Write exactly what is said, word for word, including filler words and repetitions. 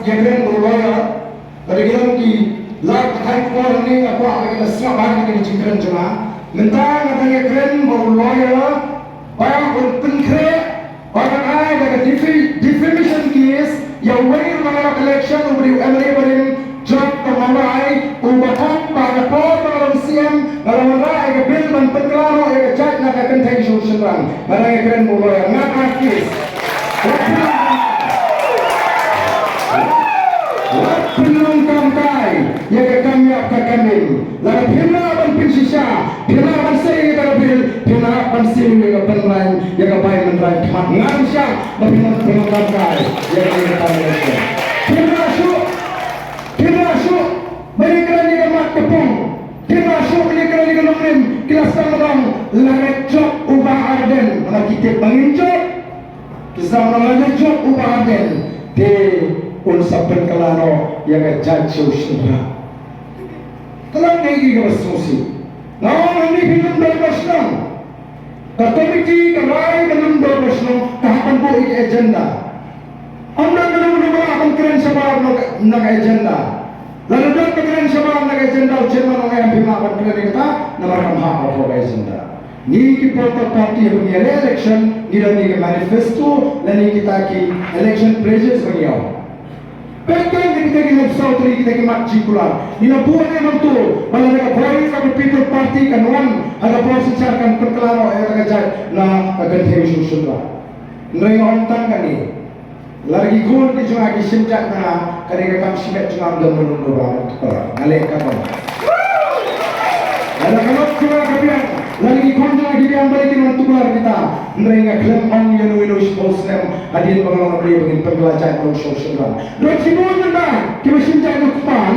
Ïakren bad u lawyer, ka dei ki long ki lad ka thaiñ kmor hangne, nga kwah ba kin ïa sngap bha ïa kine ki jingkren jong nga. Mynta nga dang ïakren bad u lawyer ba un pynkhreh ba kan ai da ka defi-, defamation case ïa uwei u nongïalap election uba dei u M L A barim Job Mawrai, uba hap ba ha ka por ba nga long C M nga la wanrah ïa ka bill ban pynkylla noh ïa ka jait na ka kynthei sha u shynrang. Nga dang ïakren bad u lawyer, nga ka case. Wat pynlong, wat pynlong kam kai ïa ka kam ïap ka kam im. Lada phim lah ban pynshisha, phim lah ban sei ïa ka bill, phim lah ban siew ïa ka pynrang ïa ka bai mynrang khmat, ngam shah ba phim lah pynlong kam kai ïa ka kam ïap. Phim lah shuh, phim lah shuh ban ïakren ïa ka mat ka pung. Ki la shu kine ki la, ki la sdang ban ong lada jop u Bah Ardent, namar ki tip ba ngin jop. Ki sdang ban ong lada jop u Bah Ardent te un sa pynkylla noh ïa ka jait sha u shynrang. Ka long kaei kaba sngewsih. Nga ong hangne phi lum dor ba shnong. Ka komiti ka rai ka lum dor ba shnong ka hap ban buh ïa ka agenda. Ym don kano kano ba lah ban kren shabar na ka, na ka agenda. Lada don ba kren shabar na ka agenda, u chairman ong em, phim lah ban kren ïa kata namar kam hap hapoh ka agenda. Ngi ki political party haba ngi ïaleh election ngi don ïa ki manifesto lane kita ki election pledges ba ngi ong. Peit kein kita ki leh saw tylli kita ki mat jingkular. Ngi la buh ne em hangto ba lada ka Voice of the People Party kan wan ha ka por synshar kan pynkylla noh ïa ka jait na ka kynthei sha u shynrang. Hynrei nga ong tang kane. Lada ki khun ki jong nga ki shim jait na nga, ka dei ka kam shimet jong nga, ym don ba ym don ba tuklar. Nga leh ka kam. Lada ka long tuklar ka biang, lada ki khun jong nga ki biang balei kin wan tuklar kita. Hynrei nga khlem ong ïa uno uno shiphew snem hadien ba nga long M L A ba ngin pynkylla jait na u shynrang. Don shibun mynta kiba shim jait na u kpa.